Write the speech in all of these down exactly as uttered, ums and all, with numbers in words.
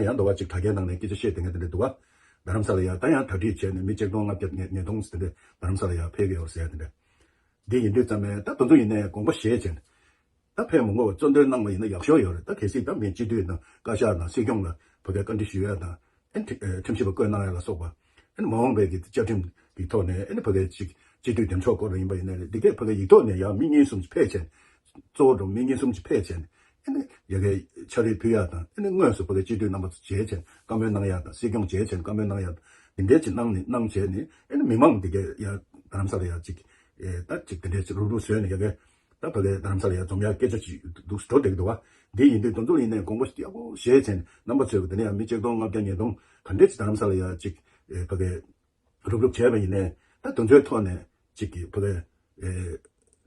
ཡང་འདུག་བ། ཅིག་དྲ་རྒྱའི་ནང་ནས་སྐད་ཆ་བཤད་དེ་ངས་དེ་འདྲ་འདུག་བ། རྡ་རམ་ས་ལ་ཡ་ད་ཡང་གྲ་སྒྲིག་བྱས་ནས་མི་ཆིག་སྟོང་ལྔ་བརྒྱ་ཉིས་སྟོང་ཟེར་དེ་འདྲ་རྡ་རམ་ས་ལ་ཡ་ཕེབས་ཀྱི་ཡོད་ཟེར་ཡ་དེ་འདྲ། འདི་ཡིན་དུས་ཙམ་ནས་ད་དེ་ཚོ་ཡིན་ནའི་དགོངས་པ་བཞེས་བྱས་ནས། ད་ཕེབས་མི་དགོས་པ་གཙོ་འདོན་གནང་བ་ཡིན་ན་ཡག་ཤོས་ཡོད་རེད། ད་གལ་སྲིད་ད་མི་སྤྱི་འཐུས་དང་བཀའ་ཤག་དང་སྲིད་སྐྱོང་ལ་ཕ་གིའི་བཀའ་འདྲི་ཞུ་ཡ་དང་། ཨན་ཁྲི་ཁྲིམས་ཞིབ་པ་བསྐོས་གནང་ཡ་ལ་སོགས་པ། ཨན་མ་འོངས་པའི་གི་བཅའ་ཁྲིམས་ཀྱི་ཐོག་ནས་ཨན་ཕ་གིའི་ཅིག་སྤྱི་འཐུས་འདེམས་ཕྱོགས་སྐོར་ལ་ཡིན་པ་ཡིན་ནའི་རེད། འདི་གས་ཕ་གིའི་ཡིག་ཐོག་ནས་ཡང་མི་གཉིས་གསུམ་ཅིག་ཕེབས་བྱས། གཙོ་བོ་འགྲོ་མི་གཉིས་གསུམ་ཅིག་ཕེབས་བྱས་ནས། ཨན་ཡ་གིའི་ཕྱག་བྲིས་ཕུལ་ཡ་དང་། ཨན་དངོས་སུ་ཕ་གིའི་སྤྱི་འཐུས་རྣམ་པ་ཚོ་མཇལ་བྱས་བཀའ་མོལ་གནང་ཡ་དང་། སྲིད་སྐྱོང་མཇལ་བྱས་བཀའ་མོལ་གནང་ཡ་དང་། འདི་འདྲས་ཅིག་གནང་ནས་གནང་བྱས་ནས། ཨན་མི་མང་འདི་གས་ཡ་རྡ་རམ་ས་ལ་ཡ་ཅིག་ཨེ་ད་ཅིག་དེ་འདྲས་ཅིག་རུབ་རུབ་བཟོས་ནས་ཡ་གིའི། ད་ཕ་གིའི་རྡ་རམ་ས་ལ་ཡ་འཛོམས་ཡ་སྐད་ཆ་ཅིག་འདུག་འགྲོ་བསྡད་ཀྱི་འདུག་བ། འདི་ཡིན་དུས་དེ་ཚོ་ཡིན་ནའི་དགོངས་པ་ཡག་པོ་བཞེས་བྱས་ནས་རྣམ་པ་ཚོས་དེ་ནས་ཡང་མི་ཆིག་སྟོང་ལྔ་བརྒྱ་ཉིས་སྟོང་ག་འདྲས་ཅིག་རྡ་རམ་ས་ལ་ཡ་ཅིག་ཨེ་ཕ་གིའི་རུབ་རུབ་བྱས་པ་ཡིན་ནའི། ད་དེ་ཚོའི་ཐོག་ནས་ཅིག་གི་ཕ་གིའི་ཨེ་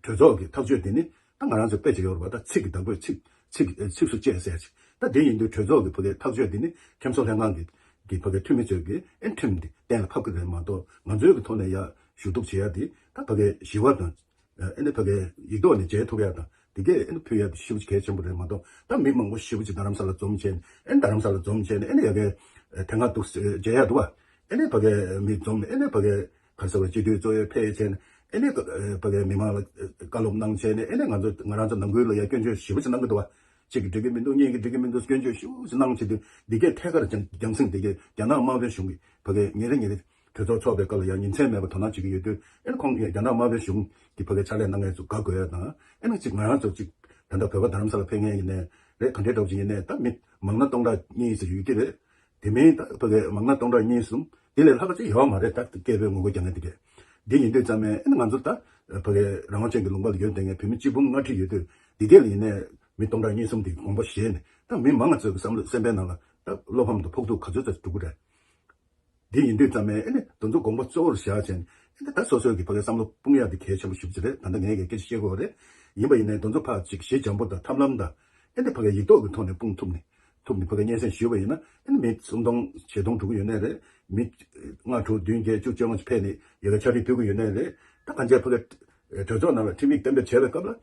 གྲོས་ཚོགས་ཀྱི་ཐག་གཅོད་འདི་ནི་ད་ང་རང་ཚོས་དཔེ་བྱེད་ཀྱི་ཡོད་རེད་པ། ད་ཚིག་གི་བདག་པོས་ཚིག་ཚིག་ཚིགས་སུ་བཅད་ཟེར་ཅིག་ད་དེ་ཡིན་དུས་གྲོས་ཚོགས་ཀྱི་ཕ་གིའི་ཐག་གཅོད་འདི་ནི་ཁྲིམས་བཟོ་ལྷན་ཁང་གི་གི་ཕ་གིའི་འཐུས་མི་ཚོས་ཀྱི་ཨེ་ཁྲིམས་འདི་གཏན་ལ་ཕབ་ཀྱི་རེད་མ་གཏོགས། ང་ཚོའི་གི་ཐོག་ནས་ཡ་ཞུ་གཏུག་བྱེད་ཡ་འདི་ད་ཕ་གིའི་ཞི་བ་དང་། ཨ་ནི་ཕ་གིའི་ཡིག་ཐོག་ནས་མཇལ་ཐུབ་ཡ་དང་། དེ་གས་ཨ་ནི་ཕུལ་ཡ་དེ་ཞེ་པོ་ཅིག་གལ་ཆེན་པོ་རེད་མ་གཏོགས། ད་མི་མང་པོ་ཞེ་པོ་ཅིག་རྡ་རམ་ས་ལ་འཛོམས་བྱས་ནས། ཨ་ནི་རྡ་རམ་ས་ལ་འཛོམས་བྱས་ནས། ཨ་ནི་ཡ་གིའི་ཐེངས་ཁ་འདུག་མཇལ་ཡ་འདུག་བ། ཨ་ནི་ཕ་གིའི་མི་འཛོམས། ཨ་ནི་ཕ་གིའི་ག་རེ་ཟེར་བ། སྤྱི་འཐུས་གཙོ་བོས་ཕེབས་བྱས་ནས། ཨ་ནི་ཕ་གིའི་མི་མང་ལ་བཀའ་སློབ་གནང་བྱས་ནས། ཨ་ནི་ང་ཚོ་ང་རང་ཚོ་ནང་ཁུལ་ལ་ཡ་སྐྱོན་བརྗོད་ཞེ་པོ་ཅིག་གནང་གི་འདུག་བ། གཅིག་གིས་འགྲིག་གི་མི་འདུག་གཉིས་ཀྱིས་འགྲིག་གི་མི་འདུག་སྐྱོན་བརྗོད་ཞེ་པོ་ཅིག་གནང་བྱས་དུས། འདི་གས་ཐད་ཀར་རྒྱང་རྒྱང་སྲིང་འདི་གས་རྒྱ་ནག་དམར་པོའི་གཞུང་གིས་ཕ་གིའི་ཉིན་རེ་ཉིན་རེ་གྲོས་ཚོགས་འཚོགས་པའི་སྐབས་ལ་ཡང་ཉིན་མཚན་མེད་པར་དོ་སྣང་བྱེད་ཀྱི་ཡོད་དུས། ཨ་ནི་ཁོང་གིས་རྒྱ་ནག་དམར་པོའི་གཞུང་གི་ཕ་གིའི་ཕྱག་ལས་གནང་མཁན་ཚོ་དགའ་དགོས་ཡ་དང་། ཨ་ནི་གཅིག་ང་རང་ཚོ་གཅིག་ད་ལྟ་བོད་པ་རྡ་རམ་ས་ལ་ཕེབས་མཁན་ཡིན་ནའི་རེད། ག་འདྲའི་འདྲ་པོ་ཅིག་ཡིན་ནའི་ད་མི་མང་ན་སྟོང་ཕྲག་གཉིས་ཙམ་ཡོད་ཀྱི་རེད། དེ་མིན་ད་ཕ་གིའི་མང་ན་སྟོང་ཕྲག་གཉིས་གསུམ་དེ་ལས་ལྷག་པ་ཅིག་ཡོད་མ་རེད། ད་སྐད་འབོད་ངོ་རྒོལ་རྒྱག་མཁན་དེ་གས། འདི་ཡིན་དུས་ཙམ་ནས་ཨ་ནི་ང་ཚོ་ད་ཕ་གིའི་རང་དབང་ཅན་གྱི་ལུང་པ་ལ་ཡོད་བསྡད་མཁན་བོད་མི་གཅིག་འབུམ་ལྔ་ཁྲི་ཡོད་དུས། འདི་གས་ལ་ཡིན་ནའི་མི་སྟོང་ཕྲག་གཉིས་གསུམ་དེ་དགོངས་པ་བཞེས་ནས། ད་མི་མང་ང་ཚོའི་བསམ་བློ་སེམས་པའི་ནང་ལ་ད་བློ་ཕམ་དང་ཕོག་ཐུག་ག་ཚོད་ཙམ་འགྲོ་གི་རེད། འདི་ཡིན་དུས་ཙམ་ནས་ཨ་ནི་དེ་ཚོ་དགོངས་པ་གཙོ་བོར་བཞག་བྱས་ནས། ཨ་ནི་ད་སོ་སོའི་གི་ཕ་གིའི་བསམ་བློ་སྤུངས་ཡ་དེ་གལ་ཆེན་པོ་ཞེ་པོ་ཅིག་རེད། ད་ལྟ་ངས་ཀྱི་སྐད་ཆ་བཤད་དགོས་རེད། ཡིན་པ་ཡིན་ནའི་དེ་ཚོ་ཕར་ཅིག་ཞི་འཇམ་པོ་དང་ཐབས་ལམ་དང་། ཨ་ནི་ཕ་གིའི་ཡིག་ཐོག་གི་ཐོག་ནས་སྤུངས་ཐུབ་ནས། ཐུབ་ནས་ཕ་གིའི་སྙན་སེང་ཞུས་པ་ཡིན་ན། ཨ་ནི་མི་སུམ་སྟོང་བརྒྱད་སྟོང་འགྲོ་གི་ཡོད་ནའི་རེད། མི་ལྔ་དྲུག་བདུན་བརྒྱད་བཅུ་བཅོ་ལྔ་ཅིག་ཕེབས་ནས་ཡ་གིའི་ཕྱག་བྲིས་ཕུལ་གི་ཡོད་ནའི་རེད། ད་གང་ཅི་ཕ་གིའི་གྲོས་ཚོགས་ནང་ལ་ཁྲིམས་ཡིག་གཏན་འབེབས་བྱས་པའི་སྐབས་ལ།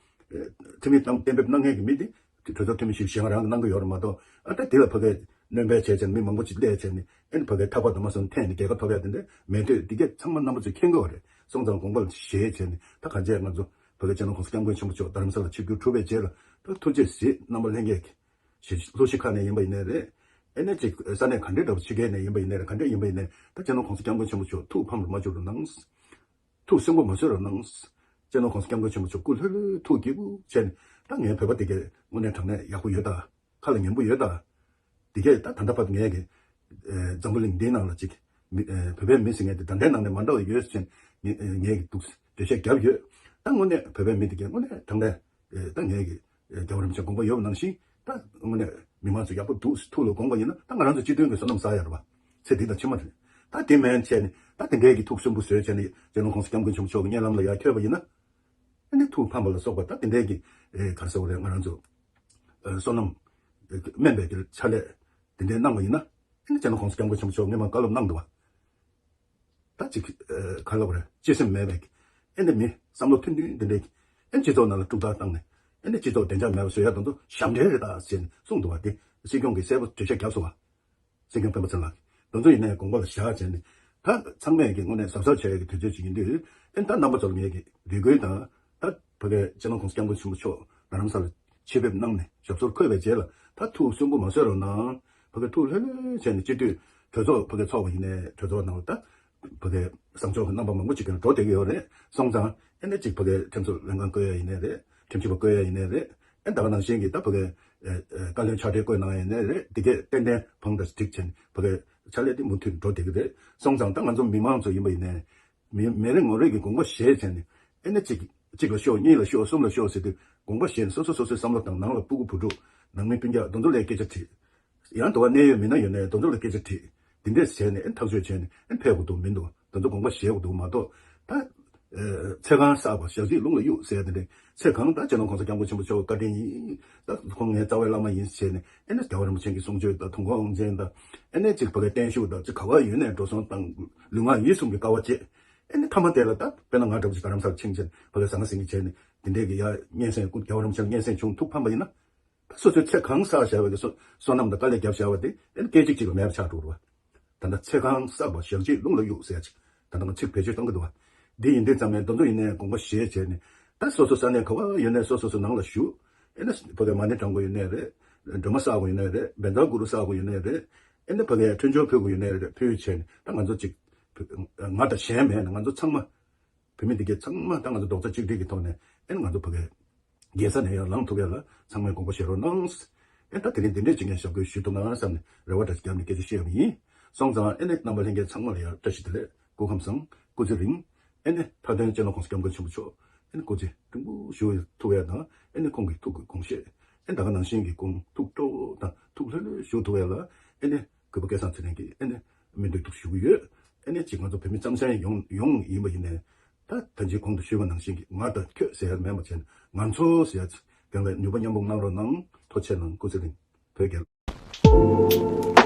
ཁྲིམས་ཡིག་གཏན་འབེབས་གནང་མཁན་གྱི་མི་དེ་གྲོས་ཚོགས་འཐུས་མི་ཞིག་གཞན་རང་གིས་གནང་གི་ཡོད་རེད་མ་གཏོགས། ཨ་ད་དེ་ལ་ཕ་གིའི་སྣོན་པ་བྱས་བྱས་ནས་མི་མང་པོ་ཅིག་སླེབས་བྱས་ནས། ཨ་ནི་ཕ་གིའི་ཐག་པ་དུ་མ་སོང་འཐེན་ནས་རྒྱལ་ཁ་ཐོབ་ཡ་དེ་འདྲ་མེད་དུས། འདི་གས་ཚང་མ་རྣམ་པ་ཚོས་མཁྱེན་གྱི་ཡོད་རེད། སོང་ཙང་དགོངས་པ་བཞེས་བྱས་ནས། ད་གང་ཅི་ང་ཚོ་ཕ་གིའི་སྤྱི་ནོར་༸གོང་ས་༸སྐྱབས་མགོན་ཆེན་པོ་མཆོག་རྡ་རམ་ས་ལ་ཆིབས་བསྒྱུར་གྲུབ་པའི་རྗེས་ལ། ད་ཐུགས་རྗེ་གཟིགས། རྣམ་པ་ལྷན་རྒྱས་ཀྱིས་ཞེས་ལྷོ་གཞིས་ཁག་ནས་ཡིན་པ་ཡིན་ནའི་རེད། ཨ་ནི་ཅིག་ས་གནས་ག་འདྲའི་འདྲ་པོ་ཕྱི་རྒྱལ་ནས་ཡིན་པ་ཡིན་ནའི་རེད། ག་འདྲ་ཡིན་པ་ཡིན་ནའི་ད་སྤྱི་ནོར་༸གོང་ས་༸སྐྱབས་མགོན་ཆེན་པོ་མཆོག་ཐུགས་ཕམ་རུ་མ་བཅུག་རོགས་གནང་། ཐུགས་སུན་པོ་མ་བཟོད་རོགས་གནང་། སྤྱི་ནོར་༸གོང་ས་༸སྐྱབས་མགོན་ཆེན་པོ་མཆོག་སྐུ་ལྷོད་ལྷོད་ཐུགས་དགྱེས་པོ་བྱས་ནས། ད་ངའི་བོད་པ་དེ་གས་དངོས་གནས་དྲང་གནས་ཡག་པོ་ཡོད་ད། ཁ་ལ་ཉན་པོ་ཡོད་ད། དེ་གས་ད་ད་ལྟ་བར་ངས་ཀྱི་ཨེ་འཛམ་བུ་གླིང་འདིའི་ནང་ལ་ཅིག་མི་ཨེ་བོད་པའི་མི་ཟེར་མཁན་དེ་ད་ལྟའི་ནང་ནས་མ་འདྲ་བ་ཡོད་ཟེར་ནས་ངས་ངས་ཀྱི་འདུག་འགྲེལ་བཤད་བརྒྱབ་ཡོད། ད་དངོས་གནས་བོད་པའི་མི་དེ་གས་དངོས་གནས་དྲང་གནས་ཨེ་ད་ངས་ཀྱི་ཨེ་རྒྱལ་བ་རིན་པོ་ཆེ་དགོངས་པ་ཡོད་པ་ནང་བཞིན། ད་དངོས་གནས་མི་མང་ཚོ་ཡག་པོ་འདུག་ཐུགས་ལ་དགོངས་པ་ཡིན་ན། ད་ང་རང་ཚོ་སྤྱི་མཐུན་གྱི་བསོད་ནམས་བསགས་ཡ་རེད་པ། ཚེ་འདི་དང་ཕྱི་མ་རེད། ད་དེ་མིན་བྱས་ནས་ད་དེ་འདྲའི་གི་ཐུགས་སུན་པོ་བཟོས་བྱས་ནས་སྤྱི་ནོར་༸གོང་ས་༸སྐྱབས་མགོན་ཆེན་པོ་མཆོག་གི་མཉན་ལམ་ལ་ཡར་འཁྱོལ་བ་ཡིན་ན། ཨ་ནི་ཐུགས་ཕམ་པ་ལ་སོགས་པ། ད་དེ་འདྲའི་གི་ཨེ་ག་རེ་ཟེར་དགོས་རེད། ང་རང་ཚོ་ཨེ་བསོད་ནམས་དམན་པའི་གི་ཕྱག་ལས་དེ་འདྲའི་གནང་བ་ཡིན་ན། ཨ་ནི་སྤྱི་ནོར་༸གོང་ས་༸སྐྱབས་མགོན་ཆེན་པོ་མཆོག་སྔོན་མ་བཀའ་སློབ་གནང་འདུག་བ། ད་ཅིག་ཨེ་ག་རེ་ལབ་དགོས་རེད། སྤྱི་སེམས་མེད་པའི་གི་ཨ་ནི་མི་བསམ་བློ་མཐུན་མཐུན་དེ་འདྲའི་གི་ཨ་ནི་སྤྱི་ཚོགས་ནང་ལ་དཀྲུག་ཐག་བཏང་ནས། ཨ་ནི་སྤྱི་ཚོགས་བདེ་འཇགས་མེད་པ་བཟོ་ཡ་དེ་ཚོ་ཞབས་འདྲེན་རེད་ད་ཟེར་ནས་གསུངས་འདུག་བ། དེ་སྲིད་སྐྱོང་གིས་གསལ་པོ་འགྲེལ་བཤད་བརྒྱབ་སོང་བ། སྲིད་སྐྱོང་སྤེན་པ་ཚེ་ལགས་ཀྱིས། དེ་ཚོ་ཡིན་ནའི་དགོངས་པ་ལ་བཞག་བྱས་ནས། ད་ཚང་མས་ཀྱི་དངོས་གནས་གཟབ་གཟབ་བྱ་ཡ་གི་དུས་ཚོད་ཅིག་ཡིན་དུས། ཨ་ནི་ད་རྣམ་པ་ཚོར་ངས་ཀྱི་རེ་སྐུལ་དང་། ད་ཕ་གིའི་སྤྱི་ནོར་༸གོང་ས་༸སྐྱབས་མགོན་ཆེན་པོ་མཆོག་རྡ་རམ་ས་ལ་ཆེད་ཕེབས་གནང་ནས་ཞབས་སོར་འཁོད་པའི་རྗེས་ལ། ད་ཐུགས་སུན་པོ་མ་བཟོད་རོགས་གནང་། ཕ་གི་ཐུགས་ལྷོད་ལྷོད་བྱས་ནས། སྤྱི་འཐུས་གྲོས་ཚོགས་ཕ་གི་ཚོགས་པ་ཡིན་ནའི་གྲོས་ཚོགས་ནང་ལ་ད་ཕ་གི་བཟང་ཕྱོགས་ཀྱི་རྣམ་པ་མང་པོ་ཅིག་གི་འགྲོ་བསྡད་ཀྱི་ཡོད་རེད། སོང་ཙང་ཨ་ནི་ཅིག་ཕ་གི་ཁྲིམས་བཟོ་ལྷན་ཁང་བསྐོ་ཡ་ཡིན་ནའི་རེད། ཁྲིམས་ཞིབ་པ་བསྐོ་ཡ་ཡིན་ནའི་རེད། ཨ་ནི་ད་ག་ནང་བཞིན་གྱི་ད་ཕ་གི་ཨ་ཨ་བཀའ་བློན་ཕྱག་སྦྲེལ་བསྐོ་གནང་ཡ་ཡིན་ནའི་རེད། དེ་གས་ཏན་ཏན་བང་དང་སྒྲིག་བྱས་ནས་ཕ་གི་ཕྱག་ལས་དེ་མུ་མཐུད་འགྲོ་བསྡད་ཀྱི་རེད། སོང་ཙང་ད་ང་ཚོ་མི་མང་ཚོ་ཡིན་པ་ཡིན་ནའི། མི་མི་རེ་ངོ་རེ་གི་དགོངས་པ་བཞེས་བྱས་ནས། ཨེ་ནས་གཅིག་གཅིག་ལ་ཤོག་གཉིས་ལ་ཤོག་གསུམ་ལ་ཤོག་ཟེར་དུས་དགོངས་པ་བཞེས་ནས། སོ་སོ་སོ་སོའི་བསམ་བློ་དང་། ནང་ལ་སྤུ་གུ་བུ་ཕྲུག་ནང་མི་སྤུན་ཀྱག་དེ་ཚོ་ལ་སྐད་ཆ་དྲིས། ཡང་དུ་བ་གནད་ཡོད་མི་སྣ་ཡོད་ནའི་དེ་ཚོ་ལ་སྐད་ཆ་དྲིས། འདི་འདྲས་བྱས་ནས་ཨེ་ཐག་གཅོད་བྱས་ནས་ཨེ་ཕེབས་དགོས་འདུག་མི་འདུག་དེ་ཚོ་དགོངས་པ་བཞེས་དགོས་འདུག་མ་གཏོགས། ད་ཨེ་ཚེ་གང་བསགས་པ་ཞག་གཅིག་རླུང་ལ་གཡུག་ཟེར་ཡ་དེ་འདྲས། ཚེ་གང་ད་སྤྱི་ནོར་༸གོང་ས་༸སྐྱབས་མགོན་ཆེན་པོ་མཆོག་བཀའ་དྲིན་ཡིན། ད་ཁོང་ངའི་རྩ་བའི་བླ་མ་ཡིན་ཟེར་ནས། ཨེ་ནས་རྒྱལ་བ་རིན་པོ་ཆེ་གི་གསུང་ཆོས་དང་། དུས་འཁོར་དབང་ཆེན་དང་། ཨེ་ནས་གཅིག་ཕ་གིའི་བརྟན་བཞུགས་དང་། གཅིག་ག་བ་ཡོད་ནའི་འགྲོ་སོང་དང་། ལུས་ངག་ཡིད་གསུམ་གྱི་དཀའ་བ་སྤྱད། ཨེ་ནས་མཐའ་མ་དེ་ལ་ད་དཔེར་ན་ང་འདྲ་པོ་ཅིག་རྡ་རམ་ས་ལ་ཕྱིན་བྱས་ནས་ཕ་གིར་ཟང་ཟིང་གི་བྱས་ནས་དེ་འདྲས་ཀྱི་ཡ་སྙན་སེང་། སྐུ་རྒྱལ་བ་རིན་པོ་ཆེ་ལ་སྙན་སེང་བྱུང་། ཐུགས་ཕམ་པ་ཡིན་ན། ད་སོ་སོའི་ཚེ་གང་བསགས་བཞག་པའི་གི་སོ་སོ་ནམ་དང་དཀའ་ལས་བརྒྱབ་བཞག་པ་དེ་ཨེ་ནི་སྐད་ཅིག་གཅིག་ལ་མེད་པ་ཆགས་འགྲོ་རུ་བ། ད་ལྟ་ཚེ་གང་བསགས་པ་ཞག་གཅིག་རླུང་ལ་གཡུག་ཟེར་ཡ་ཅིག་ད་ལྟ་ང་ཚིག་བེད་སྤྱོད་གཏོང་གི་འདུག་བ། འདི་ཡིན་དུས་ཙམ་ནས་འདི་ཚོ་ཡིན་ནའི་དགོངས་པ་བཞེས་བྱས་ནས། ད་སོ་སོ་ས་གནས་ག་བ་ཡོད་ནའི་སོ་སོ་སོ་ནང་ལ་བཞུགས། ཨེ་ནི་ཕ་གིའི་མ་ཎི་བགྲང་དགོས་ཡོད་ནའི་རེད། སྒྲོལ་མ་བསགས་དགོས་ཡོད་ནའི་རེད། བཛྲ་གུ་རུ་བསགས་དགོས་ཡོད་ནའི་རེད། ཨེ་ནི་ཕ་གིའི་འཕྲིན་བཅོལ་ཕུལ་དགོས་ཡོད་ནའི་རེད། ཕུལ་བྱས་ནས་ད་ང་ཚོ་གཅིག་ང་དང་གཞན་མེད་ནས་ང་ཚོ་ཚང་མ། བོད་མི་འདི་གས་ཚང་མ་ད་ང་ཚོ་རྡོག་རྩ་གཅིག་སྒྲིལ་གྱི་ཐོག་ནས་ཨེ་ནི་ང་ཚོ་ཕ་གིའི་རྒྱལ་ས་ནས་ཡར་ལངས་ཐུབ་ཡ་ལ་ཚང་མས་དགོངས་པ་བཞེས་རོགས་གནང་། ཨེ་ད་དེ་རིང་འདི་འདྲས་ཅིག་ངས་ཞབས་སྐུལ་ཞུ་ཐུབ་ན་བསམ་ནས་རེ་བ་འདྲ་ཞིག་བརྒྱབ་ནས་སྐད་ཆ་བཤད་ཡོད་པ་ཡིན། སོང་ཙང་ཨེ་ནི་རྣམ་པ་ལྷན་རྒྱས་ཚང་མ་ལ་ཡང་བཀྲ་ཤིས་བདེ་ལེགས། སྐུ་ཁམས་བཟང་། སྐུ་ཚེ་རིང་། ཨེ་ནི་མཐའ་དོན་སྤྱི་ནོར་༸གོང་ས་༸སྐྱབས་མགོན་ཆེན་པོ་མཆོག་ཨེ་ནི་སྐུ་ཚེ་བརྟན་པོ་བཞུགས་ཐུབ་ཡ་དང་ཨེ་ནི་ཁོང་གི་ཐུགས་ཀྱི་དགོངས་བཞེད་ཨེ་ད་ག་ནང་བཞིན་གྱི་དགོངས་ཐུགས་སྤྲོ་དང་ཐུགས་ལྷོད་ལྷོད་བཞུགས་ཐུབ་ཡ་ལ་ཨེ་ནི་གུས་པ་སྐལ་བཟང་ཚེ་རིང་གིས་ཨེ་ནི་སྨོན་འདུན་ཐུགས་ཞུ་གི་ཡོད། ཨེ་ནི་གཅིག་ང་ཚོ་བོད་མི་རྩམ་ཟན་ཡོང་ཡོང་ཡིན་པ་ཡིན་ནའི། ད་ད་ཅི་གོང་དུ་ཞུས་པ་ནང་བཞིན་གྱི་ང་དང་ཁྱོད་ཟེར་ཡ་མེད་པ་བྱས་ནས་ང་ཚོ་ཟེར་ཡ་ཅིག་གང་ལ་ནུས་པ་མཉམ་སྤུངས་གནང་རོགས་གནང་། ཐུགས་རྗེ་ཆེ་གནང་། སྐུ་ཚེ་རིང་། བོད་རྒྱལ།